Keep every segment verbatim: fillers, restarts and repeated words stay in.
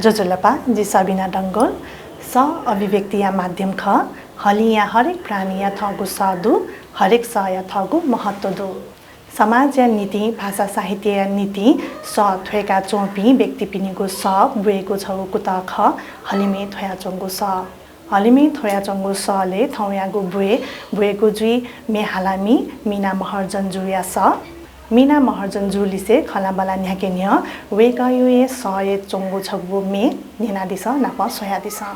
ज्वजलपा, जि सबिना डंगोल। सः अभिव्यक्तिया माध्यम खः। हलिंया हरेक प्राणीया थःगु सः दु, हरेक सःया थःगु महत्व दु। समाजया निंतिं, भाषा साहित्यया निंतिं सः थ्वय्‌का च्वंपिं व्यक्तिपिनिगु सः ब्वयेगु छगू कुतः खः, हलिमय् थ्वयाच्वंगु सः। हलिमय् थ्वयाच्वंगु सलय् थौंयागु ब्वय् ब्वयेगु जुइ म्ये हालामि मीना महर्जनजुया सः। मीना महर्जनजुलिसे खँल्हाबल्हा न्ह्याके न्ह्यः वय्‌कःया हे सःय् च्वंगु छगू म्ये न्यनादिसँ, नापं स्वयादिसँ।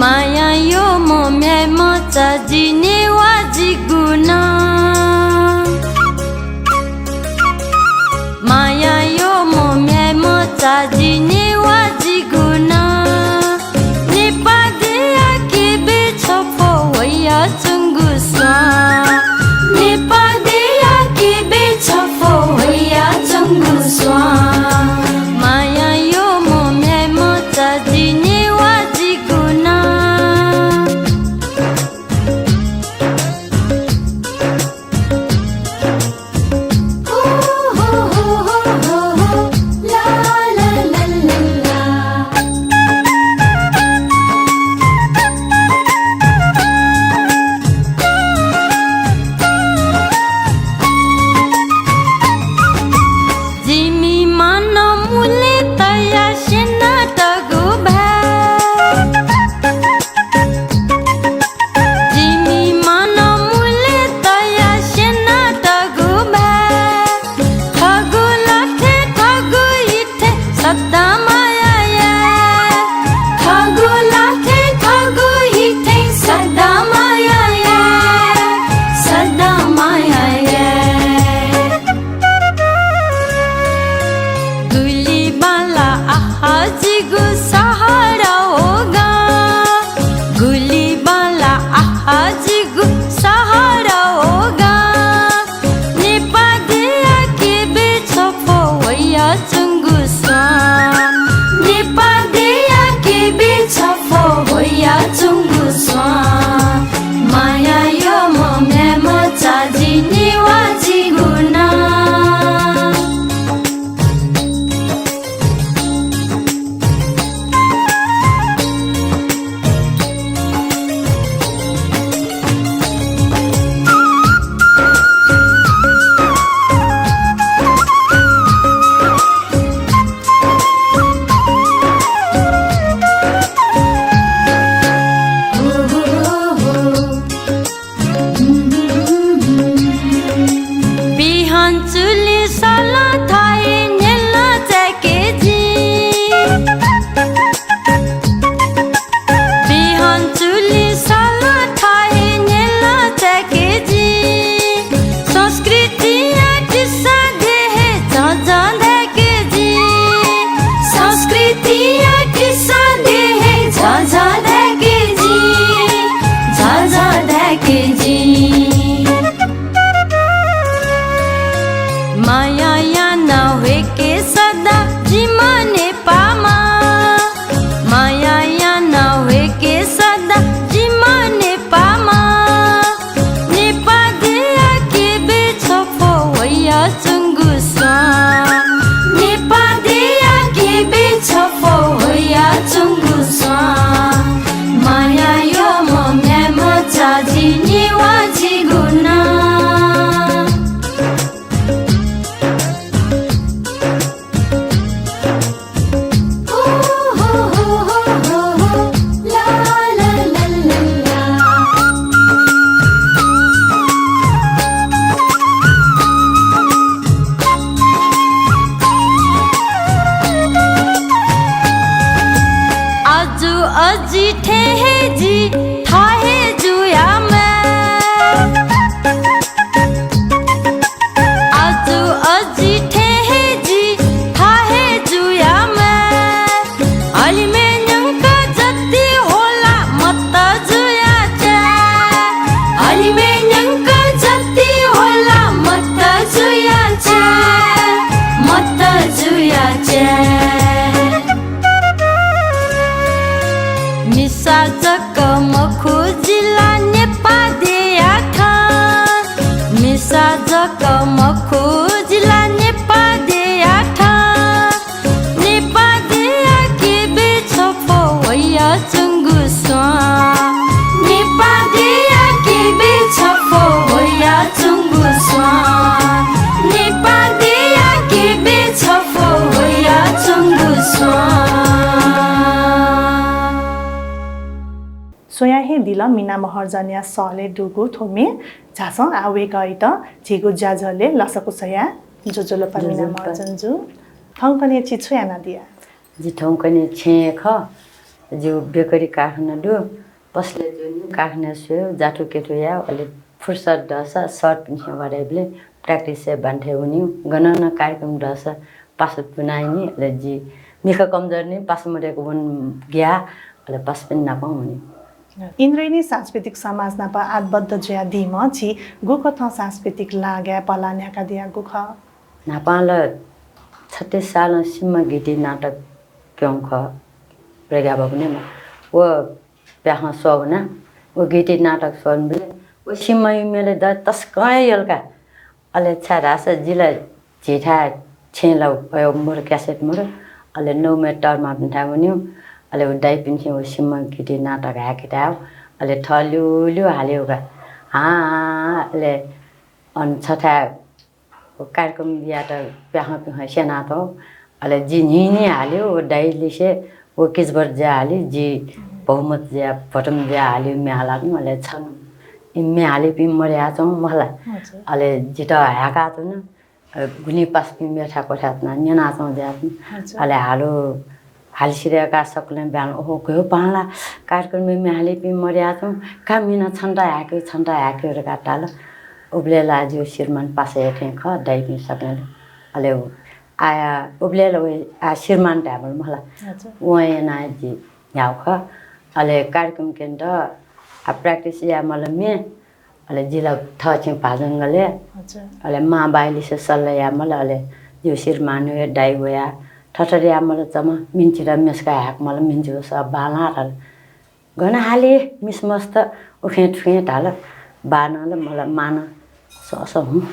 माया यो मम्याय्‌म्ह चा जि नेवाः जिगु नं। माया यो मम्याय्‌म्ह चा जि नेवाः जिगु नं। नेपाः देय्‌या केबे छफ्वः वयाच्वंगु स्वां। नेपाः देय्‌या केबे छफ्वः वयाच्वंगु स्वां। माया यो मम्याय्‌म्ह चा जि नेवाः जिगु नं। जिमि मां नं मुले तयाः स्यनातःगु भाय्। जिमि मां नं मुले तयाः स्यनातःगु भाय्। थःगु लँय् थःगु हिथय् सदां माया याये। थःगु लँय् थःगु हिथय् सदां माया याये। सदां माया याये। गुलि बांलाः आहा जिगु शहर व गां। गुलि बांलाः आहा जिगु शहर व गां। नेपाः देय्‌या केबे छफ्वः वयाच्वंगु स्वां। नेपाः देय्‌या केबे छफ्वः वयाच्वंगु स्वां। माया यो मम्याय्‌म्ह चा जि नेवाः जिगु नं। बिहान चुलि सलं थः हे न्ह्यलं चाय्‌के जिं। बिहान चुलि सलं थः हे न्ह्यलं चाय्‌के जिं। संस्कृतिया तिसां देय् हे झःझः धाय्‌के जिं। संस्कृतिया तिसां देय् हे झःझः धाय्‌के जिं। झःझः धाय्‌के जिं। माया यानाः ह्वय्‌के सदां जिम्ह नेपाःमा। माया यानाः ह्वय्‌के सदां जिम्ह नेपाःमा। नेपाः देय्‌या केबे छफ्वः वयाच्वंगु स्वां। नेपाः देय्‌या केबे छफ्वः वयाच्वंगु स्वां। माया यो मम्याय्‌म्ह चा जि नेवाः जिगु नं। दिल मिना महर्जनया सलय् दुगु थ्व म्ये झासँ। आः वय्कःयात झीगु ज्याझ्वलय् लसकुस याये। ज्वजलपा मिना महर्जन जु। थौंकन्हय् छि छु यानादिया? जि थौंकन्हय् छेँय् खः। जिगु बेकरी कारखाना दु। पसलय् च्वने, कारखानाय् स्वये, जाथु केथु याये, अले फुर्सद दःसा सरपिन्सं वाडाइबलय् practice याये बान्थाय् वने। गनं नं कार्यक्रम दःसा पासा पुनावने, अले जि मिखा कमजोर नि, पासा मदय्क वने ग्याः, अले पासापिं नाप वने। इन्द्रेणी सांस्कृतिक समाज नाप आबद्ध जुयादीम्ह छि गुकथं सांस्कृतिक लागाय् पला न्ह्याकादियागु खः? न्हापां ला छत्तीस सालं सिमा गीति नाटक क्यं खः। प्रज्ञा भवनय् व प्याखं स्वःवना, व गीति नाटक स्वःवनीबलय् व सिमा म्येलय् द तसकं हे यल का। अले छाय् धाःसा जि ला झीथाय् छेँय् ला अयो मरु, cassette मरु। अले नौम्हय् तःमापिन्थाय् वनेगु। अले व दाइपिन्सं व सिमा गीति नाटक हाय्के धायेगु। अले थः ल्यूल्यू हालेगु का। हां, अले अन छथाय् व कार्यक्रम यायेत प्याखं प्याखं स्यनातःगु। अले जि न्हिं न्हिं हालेगु, व दाइ लिसे व किचबट ज्या हाली, जि भौमत ज्या, भटम ज्या हाली म्ये हालाच्वं। अले छन्हु इमि म्ये हालीपिं मदयाच्वं मखु ला। हजुर। अले जितः हाय्काच्वन। अ, गुलिं पासापिं मेथाय् क्वथाय् च्वनाः न्यनाच्वं जुयाच्वन। हजुर। अले हालु हालि सिधय्काः सकलें बांलाः, ओहो, गय् बांलाः, कार्यक्रमय् म्ये हालीपिं मदयाच्वं, का मिना छन्त हाय्के, छन्त हाय्के धकाः धाल। उबलय् ला जिगु श्रीमान पासा याये थें खः, दाइपिं सकलें। अले उ-, आः उबलय् ला वय्, आः श्रीमान धायेमाल मखु ला। हजुर। वं यानाः जि न्ह्यागु खः। अले कार्यक्रम क्यनेत आः practice यायेमाल म्ये। अले जि ला थःछेँ भाजंगलय्। हजुर। अले मांबाय् लिसे सल्लाह यायेमाल, अले जिगु श्रीमान व दाइ वयाः थथे यायेमाल, चमा, मिन्चित मेसकाः हाय्केमाल, मिन्चि वःसा बांलाः धाल। गन हाले, मिसमस्त उखें थुखें धाल। बानं ला मला मानं सः सः हुँ।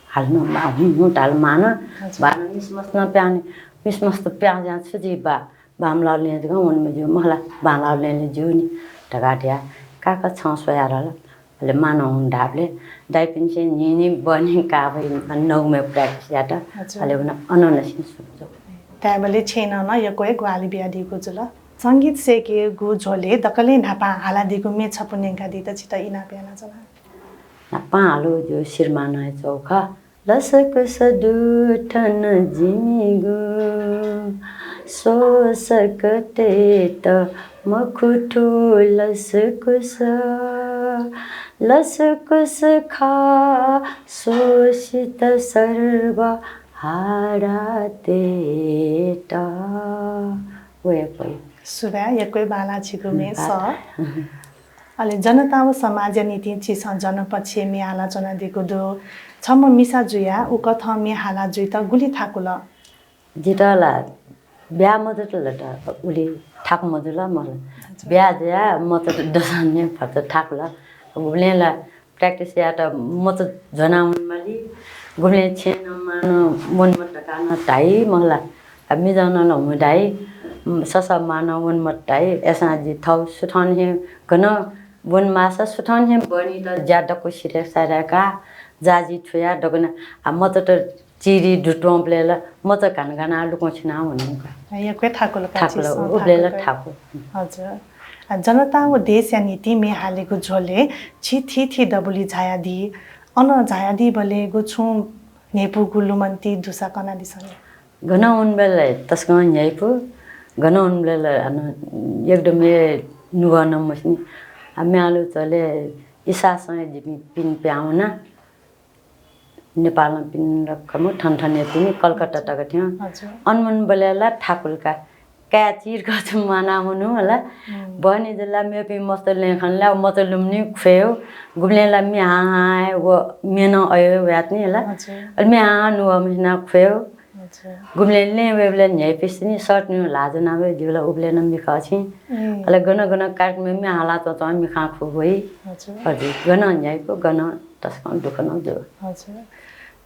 हाल नं बा हुँ हुँ धाल मानं। हजुर। बानं मिसमस्त नं प्यां नि, मिसमस्त प्यां ज्यां छु जुइ बा? बांमलाः लँय् जक वनेमाः ज्यू मखु ला, बांलाः लँय् ला ज्यू नि धकाः धया। काका छं स्वया धाल। अले मानं हुँ धाःबलय् दाइपिन्सं न्हिं न्हिं बहनी काः वइ नौम्हय् practice यात। हजुर। अले वन अनंनिसें सुरु जुल। धायेबलय् छेँनं नं यक्व हे ग्वाहालि बियादीगु जुल। संगीत सय्केगु झ्वलय् दकलय् न्हापां हालादीगु म्ये छपु न्यंकादीत छितः इनाप यानाच्वना। न्हापां हालागु जिगु श्रीमानं हे च्वःगु खः। लसकुस दु थन जिमिगु, शोषकतय्त मखु थ्व लसकुस, लसकुस खः शोषित सर्वहारातय्त। व हे पै। सुभाय्, यक्व हे बांलाः छिगु म्ये सः। अले जनता व समाजया निंतिं छिसं जनपक्षय् म्ये हालाच्वनादीगु दु। छम्ह मिसा जुयाः उकथं म्ये हाला जुइत गुलि थाकुल? जितः ला ब्याहा मजुल ला त उलि थाकु मजुल मला। अच्छा। ब्याहा जुयाः मचा दसंनिसें भचा थाकुल। गुबलें ला practice यायेत मचा ज्वनाः वनेमाली। गुबलें छेँनं मानं वने मते धकाः नं धाइ मखु ला। आ, मिजंनं नं हुँ धाइ, उम्, ससः मानं वने मते धाइ। अय्सां जि थौं सुथंनिसें गनं वनेमाःसा सुथंनिसें बहनीत ज्या दक्व सिधय् साधय्काः जाजि थुयाः दक्व यानाः, आ, मचात चिरि दुत्वंबलय् ला मचा घाना घानाः लुकं छिनाः वनेमाः का। यक्व हे थाकुल का, थाकुल, छिसं उबलय् ला थाकुल का। थाकुल। हजुर। आ, जनता व देशया निंतिं म्ये हालेगु झ्वलय् छि थीथी दबुलिइ झायादी। अन झायादीबलय् गु छुं न्ह्यइपुगु लुमन्ति दुसा कनादिसँ ले। गनं वनेबलय् तसकं न्ह्यइपु, गनं वनेबलय् ला अन एकदम हे नुगः नं मसिनि। आ, म्ये हालेगु झ्वलय् इसासं हे जिपिं पिने पिहां वना। नेपालं पिने रकम थन थन हे पिने, कलकत्ता तक थ्यं। हजुर। अन वनेबलय् ला थाकुल का। काय् चिरकथं म्वानाः वनेगु ला। हम्म। बहनी जुल ला मेपिं मचात लँय् खन ला, मचा लुमनी ख्वयेगु। गुबलें ला म्ये हां हां हे व म्ये नं अयो वयाच्वनी ला। हजुर। अले म्ये हां हां नुगः मसिनाः ख्वयेगु। हजुर। गुबलें लँय् वयेबलय् न्ह्यइपुसे नि सःतुं ल्हाः ज्वनाः वये ज्यू ला, उबलय् नं मिखा छिं। ए। अले गनं गनं कार्यक्रमय् म्ये हाला च्वंच्वं मिखां खुगू वइ। हजुर। हजुर, गनं न्ह्यइपु, गनं तसकं दुःख नं जू। हजुर।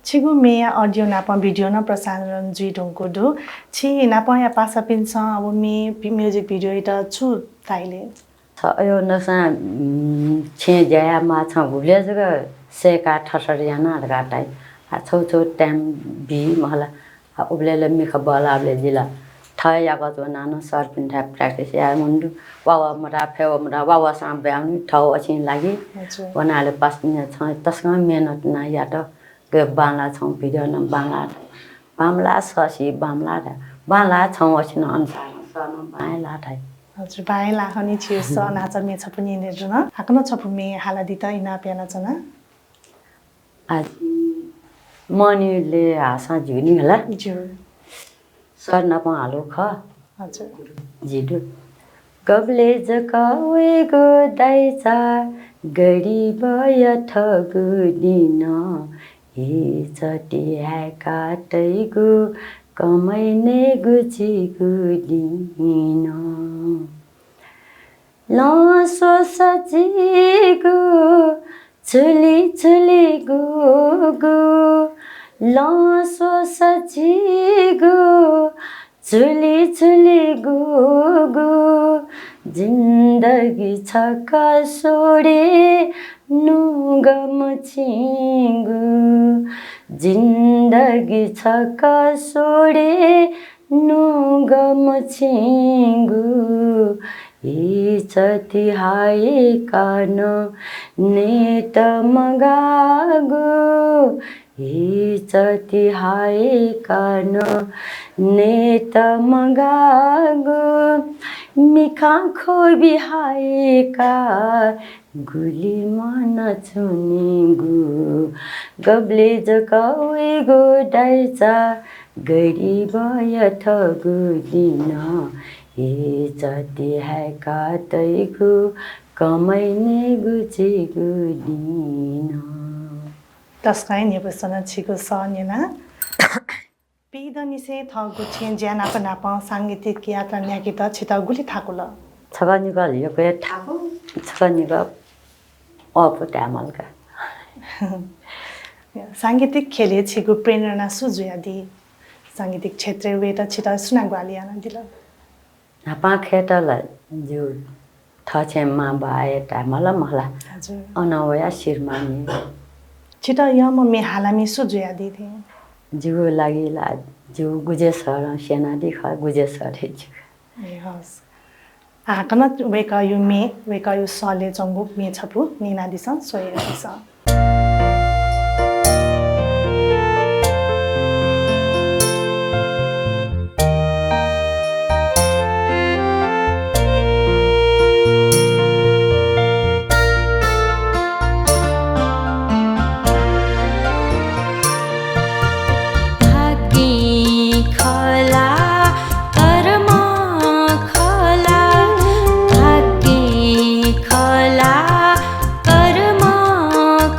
छिगु म्येया audio नाप video नं प्रसारण जुइ धुंकूगु दु। छि नापंया पासापिन्सं व म्ये पि-, music video यात छु धाइ ले? छ अयो नसां, उम्, छेँय् ज्या यायेमाः, छं गुबलें जक सय्काः थरथर याना धकाः धाइ। आ, छौ छौ time बी मखु ला। आ, उबलय् ला मिखा बल्लाःबलय् जि ला थः याकःचा वनाः नं सरपिन्थाय् practice याये मन दु। वा वा मता, फय् वा मता, वा वा सां ब्याउनी थः वःछिं लागि। हजुर। वनाले पासापिं छं तसकं मेहनत याना यात। ग बांला छं video नं बांला। बांमला सःसि बांमला धा। बांला छं वःछिं अनुसार सः नं बांला धाइ। हजुर, बांला हनि छिगु सः नाचा म्ये छपु न्यने धुन। हाकनं छपु म्ये हालादित इनाप यानाच्वना। आज मनिले हासां ज्यू नि हला। ज्यू। सर नापं हालु खः। हजुर। जिदु। गबले जक वइगु दाइचा, गरिबया थःगु दिं नं, इज्जती हाय्का तइगु, कमाइ नयेगु झीगु दिं नं। लँस्वसा झीगु, झुली झुली गुगु, लँस्वसा झीगु, झुली झुली गुगु, जिन्दगी छकः स्वरे नुगः मछिंगु, जिन्दगी छकः स्वरे नुगः मछिंगु, इज्जती हाय्का नं नयेत मगाःगु, इज्जती हाय्का नं नयेत मगाःगु, मिखां ख्वबि हाय्का गुलि म्वानाच्वनेगु, गबले जक वइगु दाइचा, गरिबया थःगु दिं नं, इज्जती हाय्का तइगु, कमाइ नयेगु झीगु दिं नं। तसकं हे न्ह्यइपुसे च्वना छिगु सः न्यना। पीदँनिसें थःगु छेँ ज्या नाप नापं सांगीतिक यात्रा न्ह्याकेत छितः गुलि थाकुल? छकः निकः यक्व हे थाकु, छकः निकः अःपु धायेमाल का। सांगीतिक ख्यलय् छिगु प्रेरणा सु जुयादी? सांगीतिक क्षेत्रय् वयेत छितः सुनां ग्वाहालि यानादिल? न्हापां खयेत ला जिगु थःछेँ मां बाः हे धायेमाल मला। हजुर। अनं वयाः सिरमानी। छितः यःम्ह म्ये हालामि सु जुयादी थें? जिगु लागि ला जिगु गुज्जू सरं स्यनादी खः, गुज्जू सर हे जिगु। ए, हस्। हाकनं वय्कःया म्ये, वय्कःया सलय् च्वंगु म्ये छपु न्यनादिसँ, स्वयादिसँ। भाग्यं खला, कर्मं खला, भाग्यं खला, कर्मं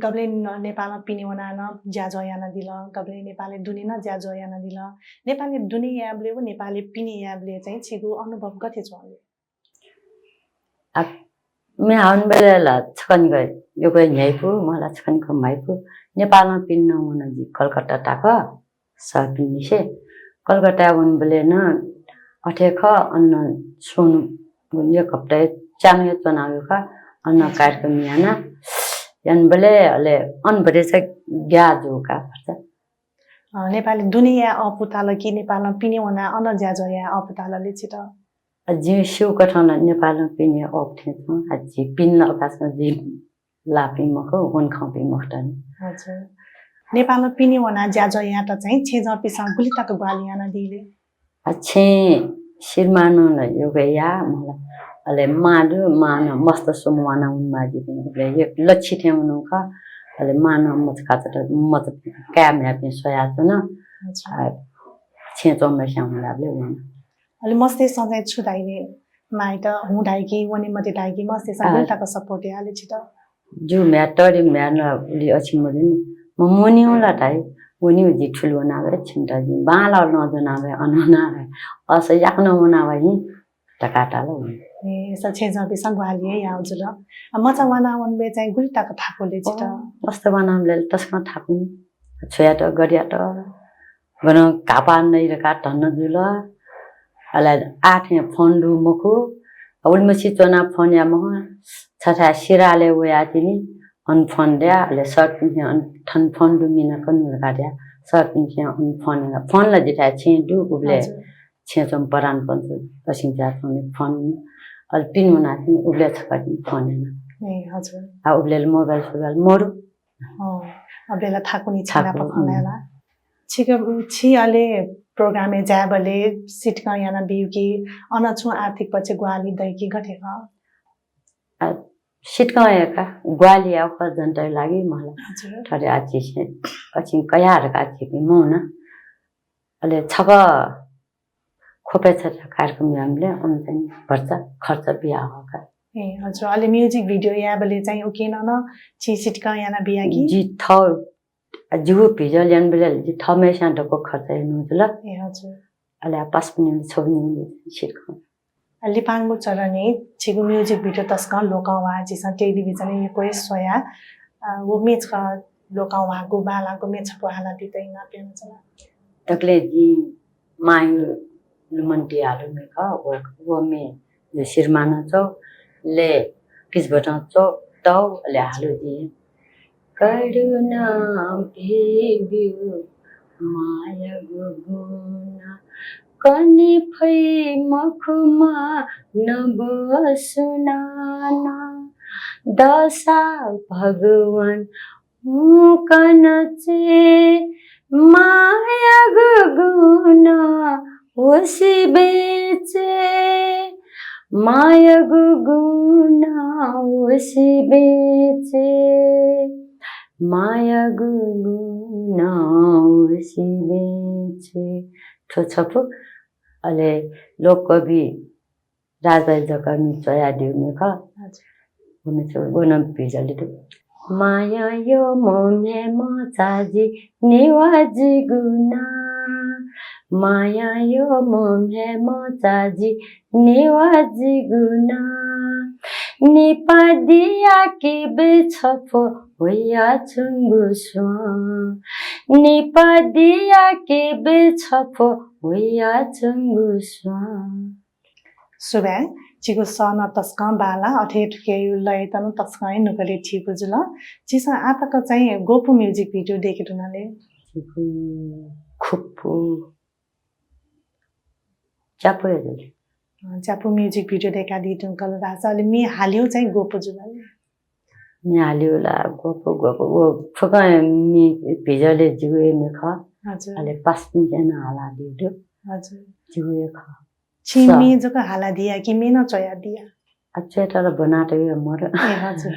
गबलें न-, नेपालं पिने वनाः नं ज्याझ्वः यानादिल, गबलें नेपालय् दुने नं ज्याझ्वः यानादिल। नेपालय् दुने यायेबलय् व नेपालय् पिने यायेबलय् चाहिँ छिगु अनुभव गथे च्वं ले? आ, म्ये हाःबलय् ला छकः निकः यक्व न्ह्याइपु, म्ह ला छकः निकः म्हाइपु। नेपालं पिने नं वन जि कलकत्ता तक, सः पिनेलिसे। कलकत्ताय् वंबलय् नं अथे खः, अन स्वन्हु एक हप्ता च्यान्हु हे च्वनागु खः, अन कार्यक्रम याना यानाबलय् अले अन भतिचा ग्याः जू का भचा। अ, नेपालय् दुने याये अःपु ताल कि नेपालं पिने वनाः अन ज्याझ्वः याये अःपु ताल ले छित? अ, जिं स्यू कथं ला नेपालं पिने अःपु थें च्वं। आ, जि पिने ला अपाय्सकं जि लाःपिं मखु, वन खंपिं मखुत नि। हजुर। नेपालं पिने वनाः ज्याझ्वः यायेत चाहिँ छेँजःपिन्सं गुलि तक ग्वाहालि यानादी ले? आ, छेँ सिरमानं ला यक्व याः, मला। अले मां दु, मां नं मस्त स्वम्ह वाना वनेमाः जिपिं। अले एक लच्छि थें वनु खः। अले मां नं मचा काचात, मचा काय् म्ह्याय्‌पिं स्वयाच्वन। हजुर। आ, छेँ च्वंम्हस्यां हुँ धाःबलय् वन। अले मस्तय्‌सं चाहिँ छु धाइ ले, मांयात हुँ धाइ कि, वने मते धाइ कि, मस्तय्‌सं आ। गुलि तक support याः ले छित? जु म्ह्याय् तरे म्ह्याय् नं उलि अछि मजू नि। म मन्यू ला धाइ, वन्यू जि थुलि वनाबलय् छिमित जि बांलाः लँ ज्वनाबलय् अन वनाबलय् अस याकनं वनाबलय् हिं धकाः ताल वन। ए, अय्‌सा छेँजःपिन्सं ग्वाहालि हे याः जुल। आ, मचा वाना वनेबलय् चाहिँ गुलि तक थाकु ले छित? अँ, मस्त वानाबलय् तसकं थाकु नि। छु यात, गथे यात, गनं घाःपाः नइ धकाः धन्न जुल। अले आः थें phone दु मखु। उलिमछि च्वनाः phone याये मखु। छथाय् सिरालय् वयातिनि, अन phone दया, अले सरपिन्सं अन थन phone दु मिना कनु धकाः दया। सरपिन्सं अन phone याना। Phone ला जिथाय् छेँय् दु, उबलय् हजुर। छेँय् च्वंम्ह प्रधान पञ्च असिं ज्याझ्वलय् phone, अले पिने वनातिनि, उबलय् छकः तिनि phone याना। ए, हजुर। आ, उबलय् ला mobile सोबाइल मरु। अँ, अबलय् ला थाकु नि छेँय् थाकु, नाप खँ ल्हायेला। छिक-, छि अले program-य् जायेबलय् सिटकं यानाबिउ कि, अन छुं आर्थिक पक्ष ग्वाहालि दइ कि गथे खः? आ, सिटकं हे का, ग्वाहालि याउ खः जनताया लागि मला। हजुर। थथे आः झीसं अछिं कयाः धकाः झीपिं मौना। अले छकः ख्वपय् छता कार्यक्रम यानाबलय् अन चाहिँ भचा खर्च बिया हः का। ए, हजुर। अले music video यायेबलय् चाहिँ उकिं नं छि सिटकं यानाबिया कि? जि थः, जिगु visual यानाबलय् जि थःम्हस्यां दक्व खर्च यानागु जुल। ए, हजुर। अले पासापिनिगु छगू निगू सिटकं। लिपांगु चरणय् छिगु music video तसकं लोकंह्वाः, झीसं television-य् यक्व हे स्वया। अ, व म्ये छकः लोकंह्वाःगु बांलाःगु म्ये छपु हालादी त इनाप यानाच्वना। दकलय् जिं मांयागु लुमन्ति हालु म्ये खः, व, व म्ये जि सिरमानं च्वं, लय् किचबटं च्वं, तः, अले हालु जिं। करुणा भिब्यु मायागु गुण, कने फइ मखुमा नव सुनानं। दसा भगवान हुँ कन चे, मायागु गुण होसि बेचे, मायागु गुण होसि बेचे, मायागु गुण होसि बेचे। थ्व छपु, अले लोककवि राजभाइ जकःमिं च्वयादीगु म्ये खः। हजुर। व म्ये छु, व नं visual दु। माया यःम्ह म्ह्याय्‌मचा जि नेवाः जिगु नां। माया यःम्ह म्ह्याय्‌मचा जि नेवाः जिगु नां। नेपाः दियाके बे छपु हुयाच्वंगु स्वां। नेपाः दियाके बे छपु हुयाच्वंगु स्वां। सुभाय्, छिगु सः नं तसकं बांलाः, अथे हे थुकियागु लय्‌त नं तसकं हे नुगलय् थीगु जुल। छिसं आः तक चाहिँ ग्वपु music video दय्‌के धुन ले? खुपु, च्यापु हे जुल। अँ, च्यापु music video दय्‌कादी धुंकल धाःसा अले म्ये हालिउ चाहिँ ग्वपु जुल ले? म्ये हालिउ ला ग्वपु, ग्वपु, व फुक्कं म्ये visual हे जिगु हे म्ये खः। हजुर। अले पासापिन्सं नं हालादीगु दु। हजुर। जिगु हे खः। छिं स- म्ये जक हालादिया कि म्ये नं च्वयादिया? आ, च्वयेत ला ब्वनातयागु मरु। ए, हजुर।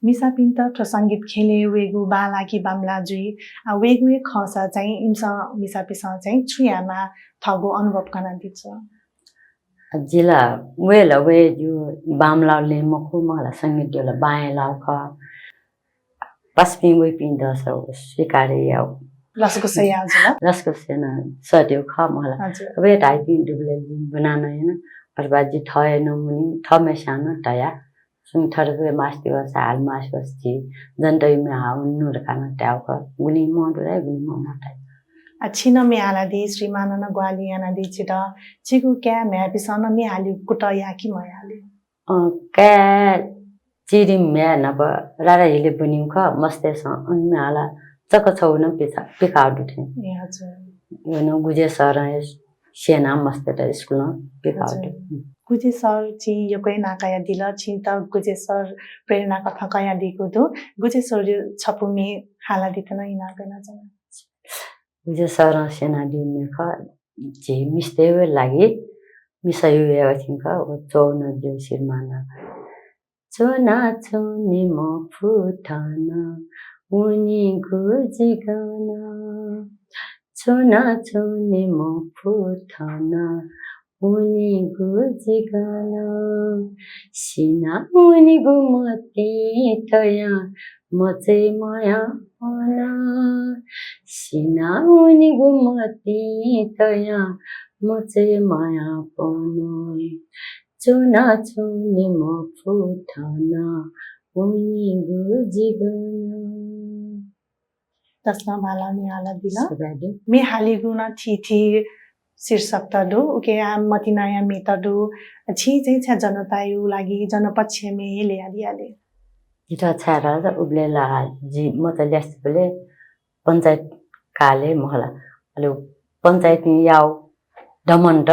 मिसापिन्त थ्व संगीत ख्यलय् वयेगु बांलाः कि बांमलाः जुइ, आ, वयेगु हे खःसा चाहिँ इमिसं, मिसापिन्सं चाहिँ छु यायेमाः थःगु अनुभव कनादिसँ? आ, जि ला वये ला वये ज्यू, बांमलाः लँय् मखु, मला संगीत द्यः ला बांय् लाः खः। पासापिं वइपिं दःसा व स्वीकार याउ। लसकुस याउ जुल। लसकुस याना सःतेउ खः मला। हजुर। अब धाइपिं दुबलय् लिं ब्वना नं याना, अथवा जि थः हे नं मुनि, थःम्हेस्यां नं धया। सुं थरके मास्ति वःसा हाल मास्ति वःसा झी जनताया म्ये हाःगु नु धकाः नं धायेउ खः। गुलिं मं दु धाइ, गुलिं मं मं धाइ। आ, छिं नं म्ये हालादी, श्रीमानं नं ग्वाहालि यानादी छित। छिगु काय् म्ह्याय्‌पिसं नं म्ये हाली कुतः याः कि मयाली? अँ, काय् चिरिम म्ह्याय् न्हापा रारा हिले ब्वनीउ खः, मस्तय्‌सं अन म्ये हाला चक छगू नं पिका-, पिकाउ दु थें। ए, हजुर। यो नं गुजे सरं हे स्यना मस्तय्‌त स्कुलं पिकाउ दु। हजुर। गुजे सर छिं यक्व हे नां कयादिल, छिं त गुजे सर प्रेरणा कथं कयादीगु दु। गुजे सर छपु म्ये हालादीत नं इनाप यानाच्वना। गुजे सरं स्यनादीउ म्ये खः, झी मिस्तय्‌या लागि मिसाया हे वःगु खः, व च्वना ज्यू श्रीमान। च्वनाच्वने मफु थन, उनीगु जिगन। च्वनाच्वने मफु थन, उनीगु जिगन। सिना उनीगु मतिइ तया, मचे मया पन। सिना उनीगु मतिइ तया, मचे मया पन। च्वनाच्वने मफु थन, उनीगु जिगन। तसकं बांलाः म्ये हालादिल। सुभाय् दु। म्ये हालीगु नं थीथी शीर्षकत दु, उके आ मतिनाया म्येत दु। छिं चाहिँ छाय् जनताया लागि जनपक्षया म्ये हे ल्ययादियाले? जितः छाय् धाःसा उबलय् ला जि मचा ल्यासेबलय् पञ्चायत कालय् मखु ला, अले पञ्चायतिं याउ दमनत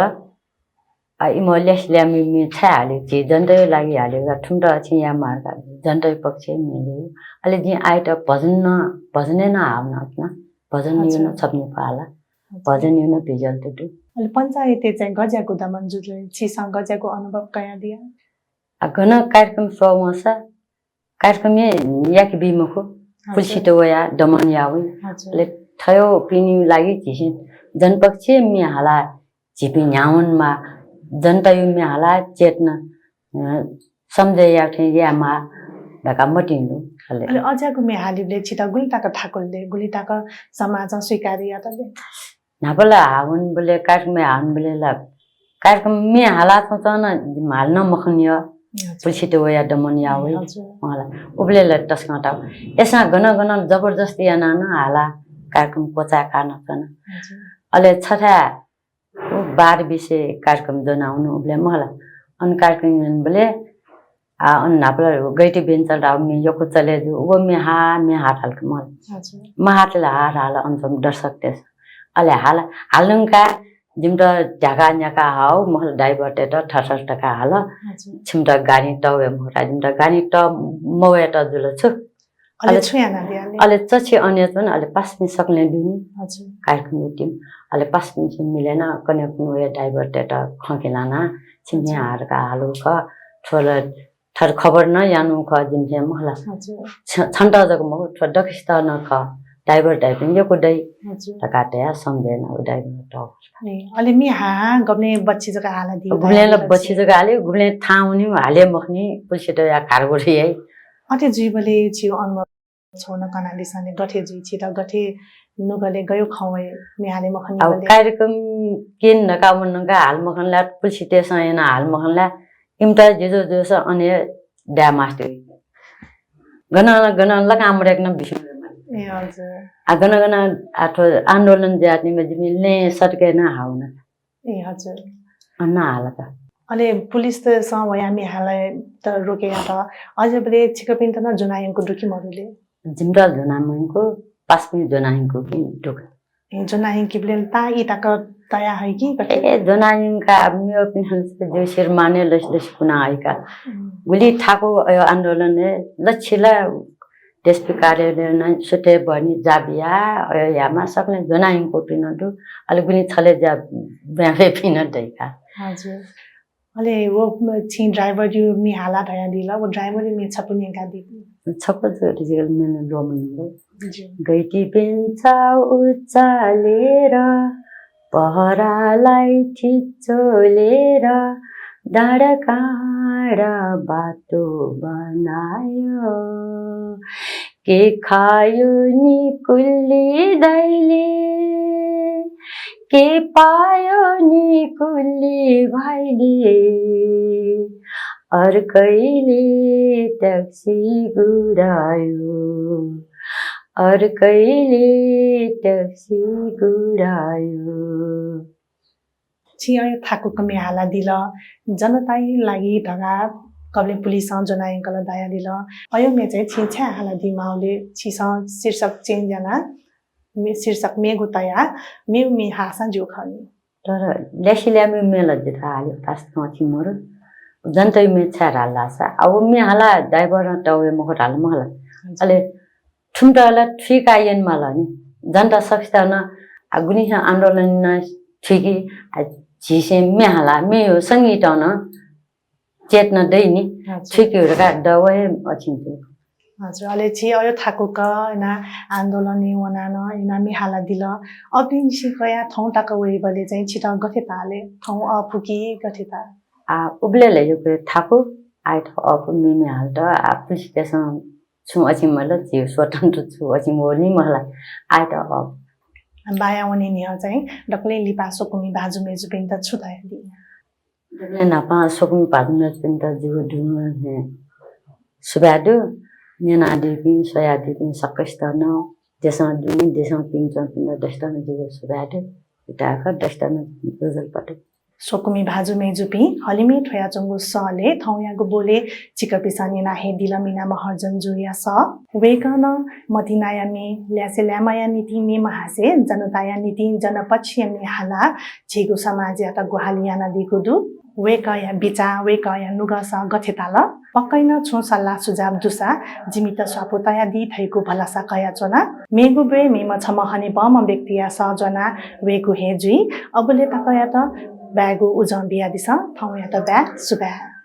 आ, इमित ल्यासे ल्याय्म्ह म्ये छाय् हाले, झी जनताया लागि हाले, वा थुमित छिं यायेमाः धकाः जनताया पक्षय् म्ये ल्यय्। अले जिं आःयात भजन नं, भजनय् नं हावना च्वना। भजनया नं छपु निपु हाला। भजनया नं भिजुअलत दु। अले पञ्चायतय् चाहिँ गज्याःगु दमन जुल, छिसं गज्याःगु अनुभव कयादिया? आ, गन कार्यक्रम स्वः वंसा कार्यक्रम हे याके बी मखु। पुलिसयात वयाः दमन याः वइ। हजुर। अले थज्याःपिनिगु लागि झीसं जनपक्षया म्ये हालाः झीपिं न्ह्यावनेमाः, जनताया म्ये हालाः चेतना, अ, सम्झे याउ थें यायेमाः धकाः मतिइ दु। अले अले अज्याःगु म्ये हालीबलय् छित गुलि तक थाकुल दे, गुलि तक समाजं स्वीकार यात दे? न्हापा ला हावंबलय्, कार्यक्रम हावंबलय् ला कार्यक्रम म्ये हालाच्वंच्वं नं हाले नं मखनी। हजुर। पुलिसयात वयाः दमन याः वइ। हजुर। वंला। उबलय् ला तसकं ताः। अय्‌सां गन गन जबरजस्ती यानाः नं हालाः कार्यक्रम क्वचाय्‌का नं च्वना। हजुर। अले छथाय् उ बार बिसे कार्यक्रम ज्वनाः वन उबलय् मला। अन कार्यक्रम ज्वनाबलय् आ, अन न्हापा ला गैटी बेन्चल धाःगु म्ये यक्व चले जू। व म्ये हाः, म्ये हाः धाल का मला। हजुर। म्ये हाः धाल, हाः धाल अन च्वंम्ह दर्शकतय्‌सं। अले हाल, हाल धुंकाः जिमित ध्याका न्याका हाउ, मखु ला driverतय्‌त थथर धकाः हाल। हजुर। छिमित गाडी तःवये मखु ला, जिमित गाडी तः मवयेत जुल छु। अले अले छु यानादिया ले? अले चछि अन च्वन, अले पासापिं सकलें दुनि। हजुर। कार्यक्रमया team। अले पासापिन्सं मिले यानाः कन्हय् कुन्हु वयाः driverतय्त खँ क्यनाः छिं म्ये हाः धकाः हालागु खः। थ्व ला थ्व खबर नं यानागु खः जिमिसं मखु ला। हजुर। छ-, छन्त जक मखु, थ्व दक्वसित नं खः। Driver धाइपिं यक्व दइ। हजुर। धकाः धयाः सम्झे यानाः व driver तः। ए, अले म्ये हाः हाः गुबलें बच्छि जक हालादी? गुबलें ला बच्छि जक हाले, गुबलें थाहां वनी, हाले मखनी, पुलिसयात वयाः घारघोर याइ। अथे जुइबलय् छिगु अनुभव छगू नं कनादिसँ नि, गथे जुइ, छित गथे नुगलय् गय् खँ वइ, म्ये हाले मखनी अब बलय्? कार्यक्रम क्यने धकाः वन धुंकाः हाले मखन ला, पुलिसतय्‌सं यानाः हाले मखन ला, इमित जिजु जुजुस अन हे दाये मास्ति वइ। गनं गनं लकां मदय्‌कं बिस्युं वये माल। ए, हजुर। आ, गनं गनं आ थ्व आन्दोलन जुयाच्वनीबलय् जिमि लँय् सडकय् नं हाः वन। ए, हजुर। अन हाल का। अले पुलिसतय्‌सं वयाः म्ये हालेत रोके यात। अझ बले छिकपिन्त नं ज्वना यंकू दु कि मदु ले? जिमित ज्वना मयंकू, पासापिं ज्वना यंकूपिं दु का। ए, ज्वना यंकीबलय् ला ताः ई तक तया हइ कि गथे? ए, ज्वना यंकाः मेपिन्सं ज्यू श्रीमानय् लसि लसि कुना हइ का। उम्। गुलि थाकु अय् आन्दोलनय् लछि ला एसपी कार्यालयय् नं सुथय् बहनी ज्या बियाः अय् यायेमाः सकलें ज्वना यंकूपिं नं दु। अले गुलिं छलय् ज्या बियाः वइपिं नं दइ का। हजुर। अले व छिं driverया म्ये हाला धयादिल, व driverया म्ये छपु न्यंकादी। छपु जक जिगल म्ये नं ल्वःमन दु। ज्यू। गैटी बेन्चा उचालेर पहरालाई थिचोलेर डाँडा काँडा बाटो बनायो। के खायो नि कुल्ली दाइले, के पायो नि कुल्ली भाइले, अर्कैले ट्याक्सी गुडायो, अर्कैले ट्याक्सी गुडायो। छिं अयो थाकुक म्ये हालादिल, जनताया लागि धकाः कबले पुलिसं ज्वना यंकल धयादिल। अयो म्ये चाहिँ छिं छाय् हालादी माःगुलिं छिसं शीर्षक change याना, मे-, शीर्षक मेगु तया, मेगु म्ये हाःसां ज्यू खः नि। तर ल्यासेल्याम्ह म्ये ला जितः हाले, वास्तवं छिं मरु। जनताया म्ये छाय् हालासा, आ व म्ये हाला driver नं तवे मखु धाल मखु ला। हजुर। अले थुमित ला थुइका यने माल नि। जनता सकसित नं, आ, गुलिं हे आन्दोलन नं थुइकी, आ, झीसं म्ये हाला, म्ये यो संगीत नं चेतना दइ नि। हजुर। थुइकी धकाः दव हे अछिन। हजुर, अले छि अयो थाकुक इना आन्दोलन वना नं इना म्ये हालादिल। अपिंसि कया थौं तक वइबले चाहिँ छित गथे ताले, थौं अःपु कि गथे ता? आ, उबले ला यो थाकु, आइत अःपु म्ये म्ये हालत, आ, पुलिस स्टेसन छुं अछिं मल, झी स्वतन्त्र छु अछिं वःनि महला, आइत अःपु। बाया वने न्ह्यः चाहिँ दकले लिपा स्वकुमि भाजु मेजुपिन्त छु धयादी? दकले न्हापां स्वकुमि भाजु मेजुपिन्त जिगु दुनुगलंनिसें सुभाय् दु। न्यनादीपिं, स्वयादीपिं सकसित नं देशं दुने, देशं पिने च्वंपिन्त दसत नं जिगु सुभाय् दु। इताक दसत नं ज्वजलपा दु। स्वकुमि भाजु मेजुपिं, हलिमय् थ्वयाच्वंगु सलय् थौंयागु बोले छिकपिसं न्यना हे दिल मिना महर्जन जुया सः। वय्कलं मतिनाया म्ये, ल्यासेल्याम्हया निंतिं म्ये महासे, जनताया निंतिं जनपक्षीय म्ये हाला झीगु समाजयात ग्वाहालि यानादीगु दु। वय्कःया बिचाः, वय्कःया नुगःसः गथे ताल? पक्कै नं छुं सल्लाह सुझाव दुसा जिमित स्वापू तयादी धइगु भलसा कयाच्वना। मेगु ब्वय् मेम्ह छम्ह हनेबहःम्ह व्यक्तिया सः ज्वना वयेगु हे जुइ। अबलय् तकयात बायेगु उजं बियादिसँ। थौंयात बाय्, सुभाय्।